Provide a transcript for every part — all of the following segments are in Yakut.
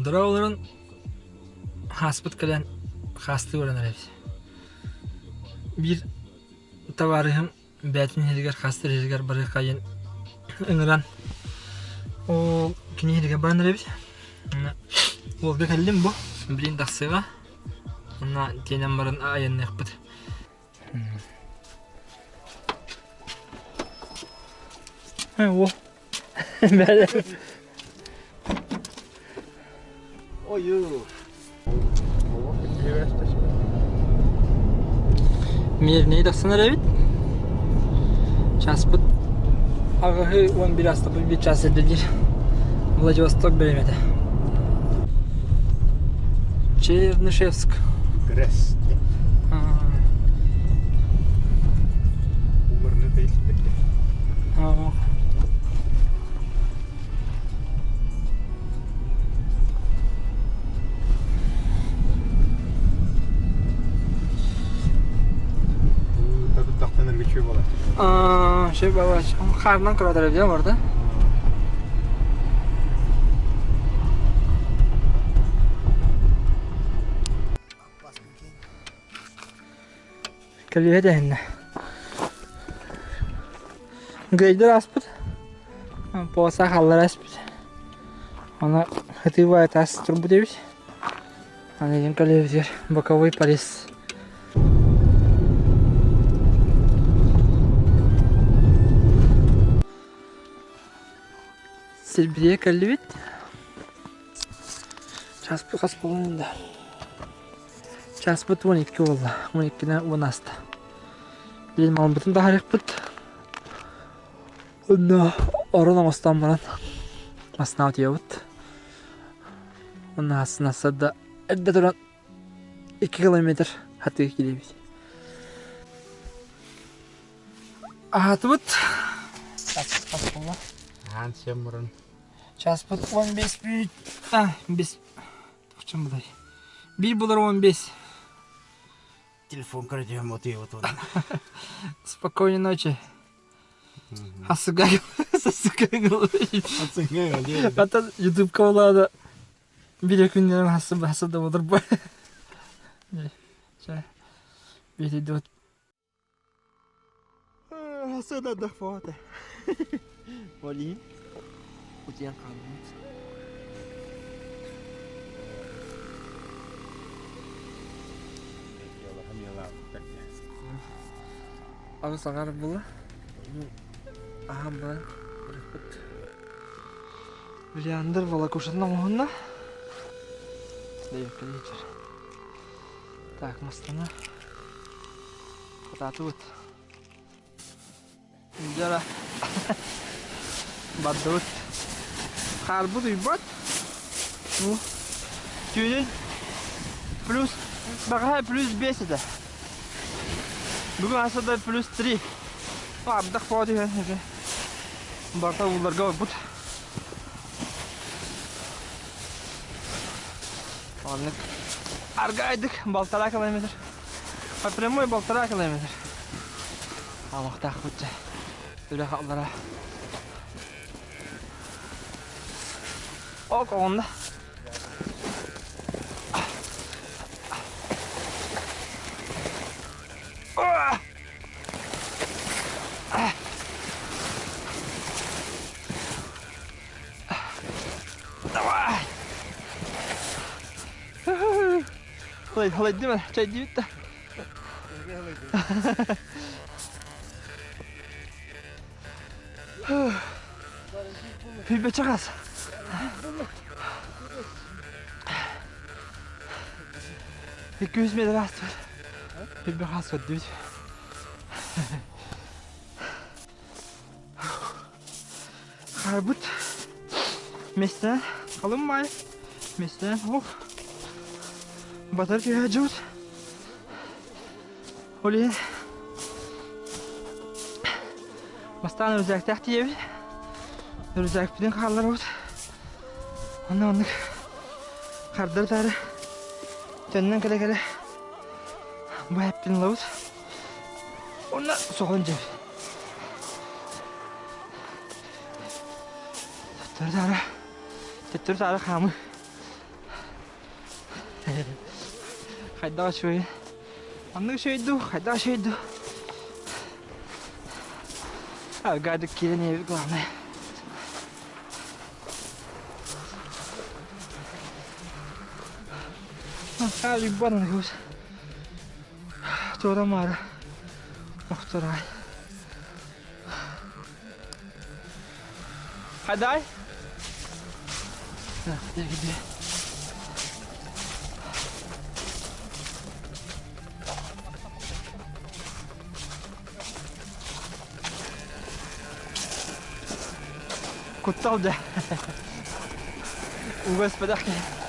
Дороолорун хааспыт кэлэн хаастыы баран эрэбит. Биир табаарыһым бэйэтин иһигэр хаастыыр иһигэр барыахха диэн ыҥыран ол кини иһигэр баран эрэбит. Уолга кэллим бу. Билин тахсыаҕа. Онно тиэнэн баран айанныахпыт. Уол. Ою. Мирнэй тахсан эрэбит. Часпыт аҕыһы 11 астапы bir час эрдэлиир. Владивосток бириэмэтэ. Чернышевск. Грэс. Şey baba, хаарынан көрөтөр эбиэ барда. Кэлиэ дэһиннэ. Грейдер ааспыт. Полоса халлара ааспыт. Аны хатыыба таас турбут эбит. Аны дьин кэлиэбитигэр боковой порез. Сирбириэ кэллибит. Часпыт хас буолан да. Часпыт 12 буолла. 12-нэ 10 ааста. Билин малбытын таһаарыахпыт. Онно орон оҥостон баран массыына утуйабыт. Онно ассынасса да эрдэ туран 2 километр хатыы киирэбит. Аһаатыбыт. Часпыт буолла. Аан сиэн мурун. Часпыт 15 бүт. А, 5. Тохчон булай. Биир булар 15. Телефон көрөтүөм утуйабыт Спокойной ночи. Хасыга сасыга Ата ютубка болаада бир күннерин хасы хасы да болор Чэ бити Хасы да да Болин утуйан хаалбыт. Аҕыс аҥаар буолла. Аһаан баран барыахпыт. Леандр волокушатын оҥоһунна. Дэйэккэлиичэр. Так, мастана. Хатаатыбыт. Дьара бардыбыт. Хаарбыт уйбат. Ну, түүнүн плюс бэҕэһээ плюс 5 этэ. Бүгүн аса плюс 3. Ардах буола түһэн этэ. Барыта уулларга барбыт. Оннук аргайдык полтора километр. По прямой полтора километр. Аалахтаахпыт дьэ. Үлэ хааллара. Ок оҕунна. Давай! Халайдым, чайдыбыт да. Пүүбэ чаҕас. 200 метр ааспыт. Пүүбэ хаас көрдүбүт. Харбыт местен халым май местен ох батар түһэ дьыбыт. Ол иһин бастаан рюкзактаах тиийэбит. Рюкзакпытын хаалларабыт. Онно оннук хардары-таары төннөн кэлэ-кэлэ бу эппин ылабыт. Онно соҕон дьэбит. Төттөрү-таары төттөрү-таары хаамыы. Хайдах үчүгэй. Маннык үчүгэй дуу, хайдах үчүгэй дуу. Аргадык киирэн иһэбит главное. Хаалыйбан ыгыбыт. Туора маара. Охторай. Хадай? Где, где? Куттал дьэ. Угаспатах киһи.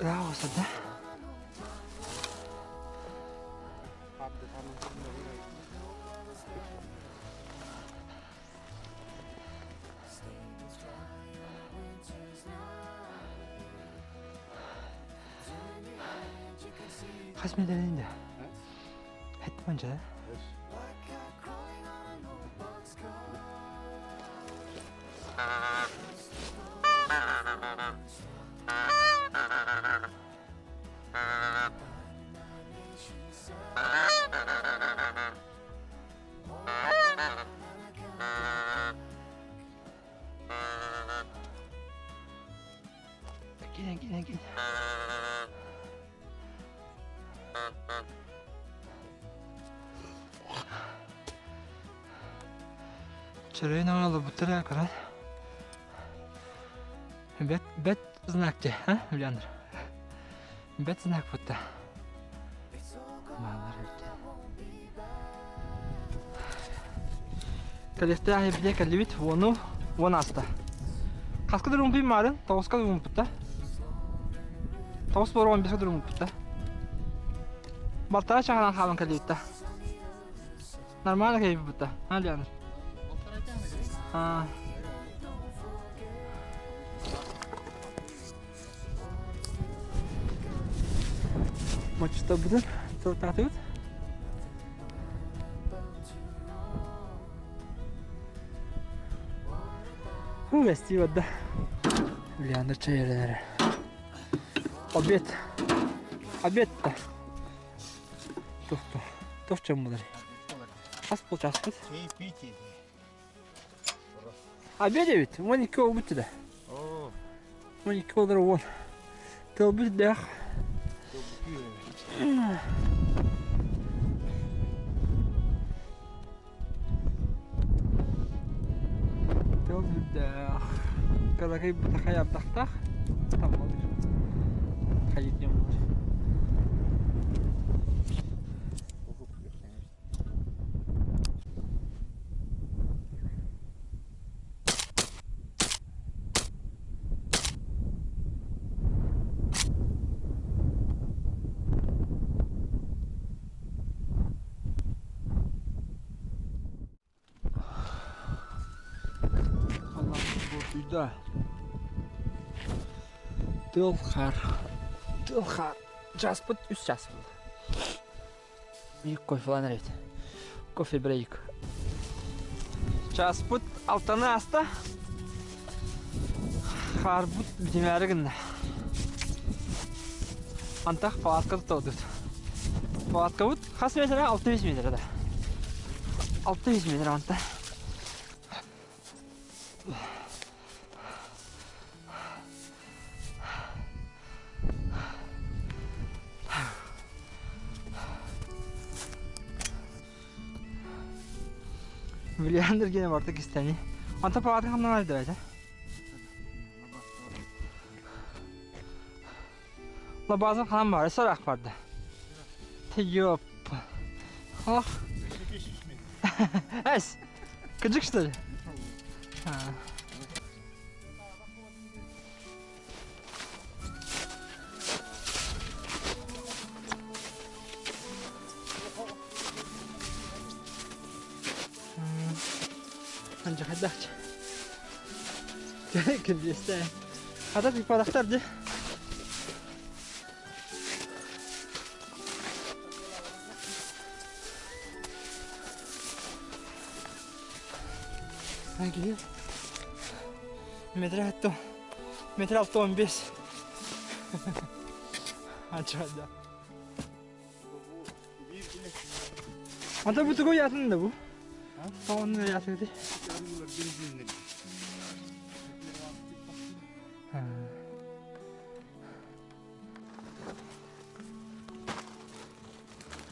Ыраах да? Хас медалин да? Хэт манча? Киирэн, киирэн, киирэн. Чөрөйүн оҥолорбуттара көрөн. Бэт, бэт знак дьэ, а, Ульяндр? Бэт знак бутта. Маалар эбит. Кэлиэхтээх эбитэ кэллибит уону уон ааста. Хаска дурумпуй маарын, тоҕуска дурумпутта. Тоҕус буор он биэскэ дурумпутта. Балтара чаҕынан хаалан кэллибитта. Нормально кэлбиппитта, а, Леонид? А. Мочтобутун сылтаатыбыт. Фу, эстии барда. Леонид чай эрэнэрэ. Обед. Обед да. Тух тух чөммулар. Хас полчаспыт? Обед эбит. 12 olбут да. 12 олар он. Тылбыт дэх. Тыл үрдээх. Кыракый бытахай ардахтаах. Таммалыыр. Хайыт диэн буолар. Да. Тыал хаар. Тыал хаар. Часпыт үс час болды. Биир кофелан эрэбит. Кофе брейк. Часпыт алтаны ааста. Хаарбыт бүтүмээри гынна. Антах палатка туттабыт. Палаткабыт хас метрэ? 600 метрэ да. 600 метр манта. Билиандр гene барда кистени. Anta палатка хамнан айдырайды. Лабазын ханан бар, сорак барды. Йоп. Ох. Эс. Кыжык что ли? Анча хайдахча. Күндүстэй. Хата тыппатахтар дии. Киһи метр алты метр алты он бес. Анча да. Ата бу тугу ятын да бу? Тоҕонну ятыгыты?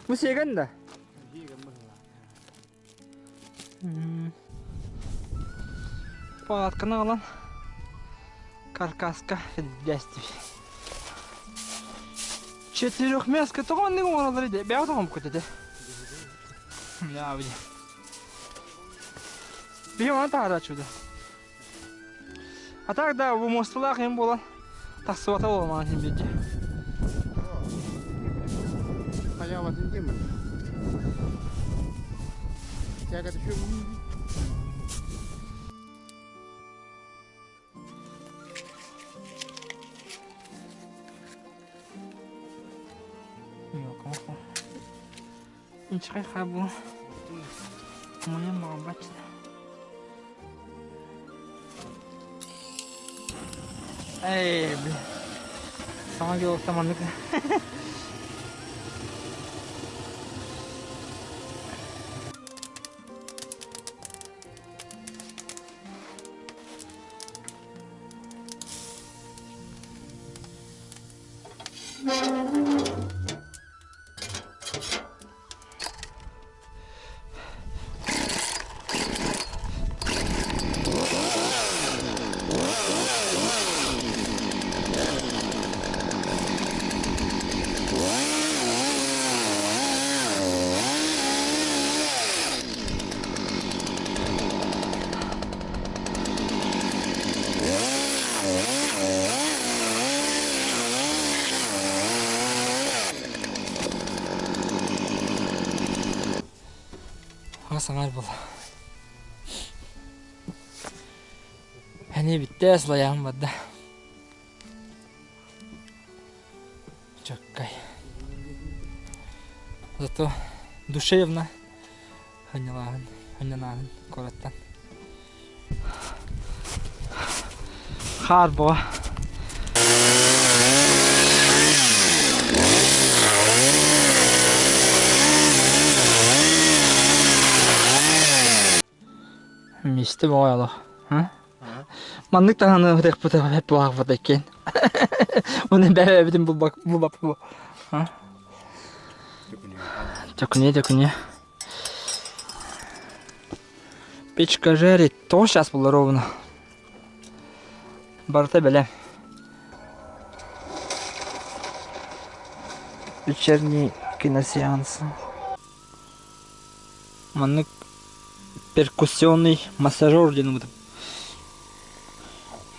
Бу сиэгэн да? Палатканы алан каркаска действий. Четырехместка тоҕо оннук оҥороллор иде бэйэ тоҕом көтөтө. Я били. Биһи ону таһарааччы А так да, бу муосталаах им буолан тахсыбата буолмаан иһин биирдэ. Хайаабатын диэмин. Тяга түшүм. Инчэҕэй хаа бу муйан баҕарбат Эй, блин. Саҥа дьыл маннык Саҥар була. Эни бүттэ сылайаҕым барда. Чөккай. Зато душевно ханньалааһын, ханньанааһын куораттан. Хаар буо. Мисте боҕойолох. Маннык таһаны ытыахпыт эп буолаахпыт иккиэн. Уну бэйэбитин булбаппыт. Төкүнүө, төкүнүө. Печка жарит. Тоҕус час буолла ровно. Барыта бэлэм. Вечерний киносеанс. Маннык перкуссионный массажер диэн убутум.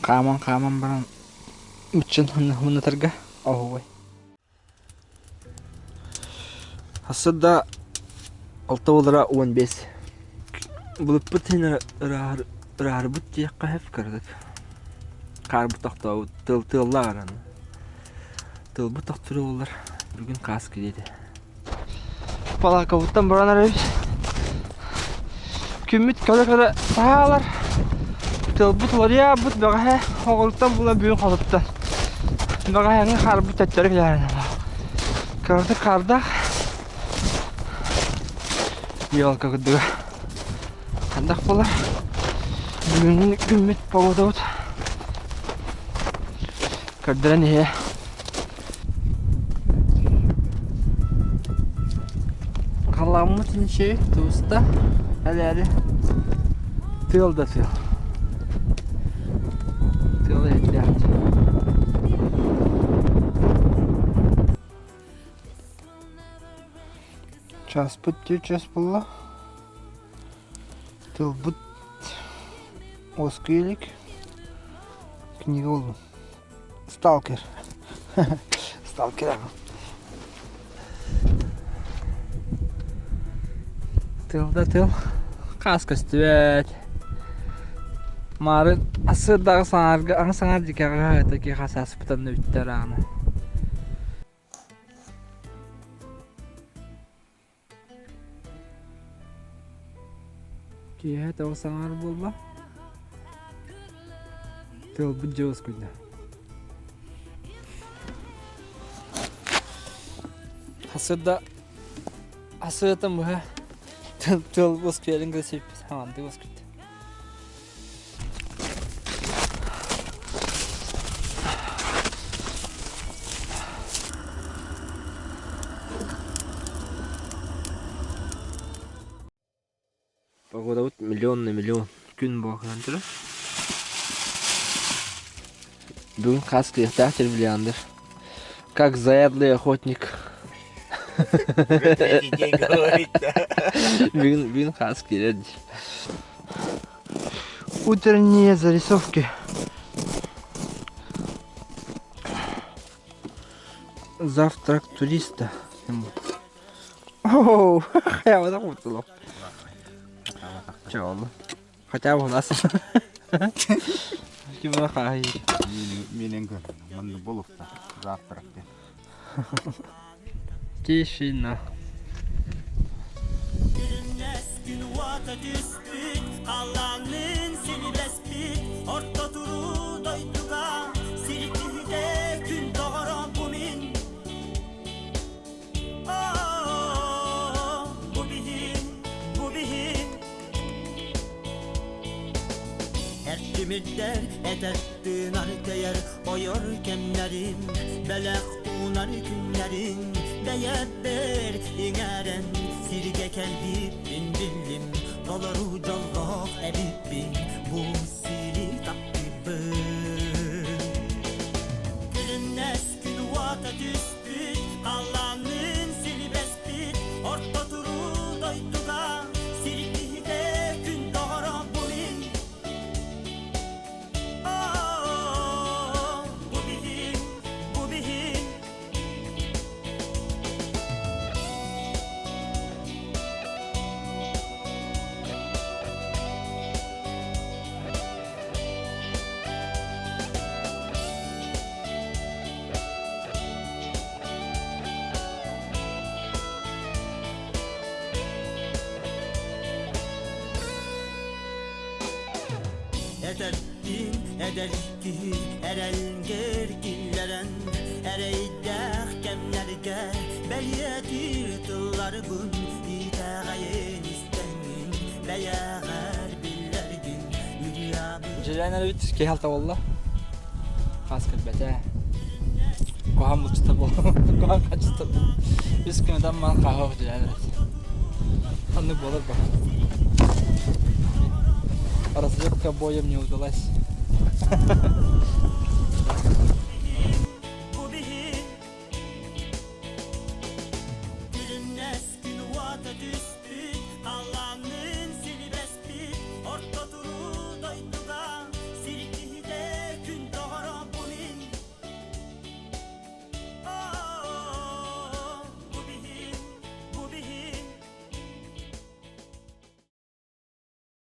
Хааман-хааман баран ыччын хымнатарга оһуобай. Хасса да алта буолара уон биэс. Былыппыт иһин ырааһырбыт диэххэ сөп кыратык. Хаарбыт тохтообут, тыал тыаллаах эрэ Тылбыт тохтуур буоллар, бүгүн хаас кэлиэ этэ. Палаакабыттан баран эрэбит. Күммүт көрө-көрө саалар. Тылбыт уларыйаабыт бэҕэһээ оҕолуттан була бүгүн холуттан. Бэҕэһээҥҥи хаарбыт төттөрү кэлээрин Кыратык хаардаах. Елка курдуга. Хандах буолар. Бүгүҥҥү күммүт погодабыт. Көрдөрөн иһэ. Халаммыт инчи тууста элээри тыал да тыал. Тыал иһиттээх. Часпыт түөрт час буолла. Тылбыт уоскуйа илик. Книга буллум. Сталкер. Сталкер аҕа. Тыл да тыл. Хаас көстүбэт. Маарын асыырдаҕы саҥарга аҥы саҥар дьикэҕэ таки хас ааспытан бүттэр ааны. Киэһэ тоҕо саҥарар буолла? Тылбыт дьэ уоскуйда. Хасырда хасырдан быһа тыл уоскуйарын гына сиппит хаҥандык уоскуйда. Погодабыт миллион на миллион күн буолан турар. Бүгүн хас кыахтаах тербиляндар. Как заядлый охотник. Третий день говорит, да. Бүгүн бүгүн хас киирэр Утренние зарисовки. Завтрак туриста. Оу, я вот так вот Чего? Хотя бы у нас. Ким хай. Менен көр. Манны болукта. Завтрак деп. Тишина. Күлүмнэс күн уота түспүт, халлаанныын силибэспит, орто туруу дойдуга сир киһитэ күн доҕоро бу мин. Оо, бу биһин, бу биһин. Эртимирдэр этэр тыынар тэйэр ойор кэмнэрим, бэлэх уунар күннэрин бэйэбэр иҥэрэн сиргэ кэлбиппин биллим, толору дьоллоох эбиппин бу сири таптыыбын. Күлүмнэс күн уота түспүт, халлаанныын силибэспит, орто туруу дойдуга сир киһитэ күн доҕоро бу мин. Оо, бу биһин, бу биһин. Этэрдиин эдэр киһи эрэлгэр киллэрэн эрэйдээх кэмнэргэ бэлиэтиир тылларбын итэҕэйин истэҥҥин бэйэҕэр биллэргин үрүабын Дьиэлээн эрэбит киһи алта буолла. Хаас кэлбэтэ. Куһаҕан булчута буолла. Куһаҕан хаччыта Үс күнүтэн маан хааһах дьиэлээн эрэбит. Оннук буолар ба. Разведка боем не удалась.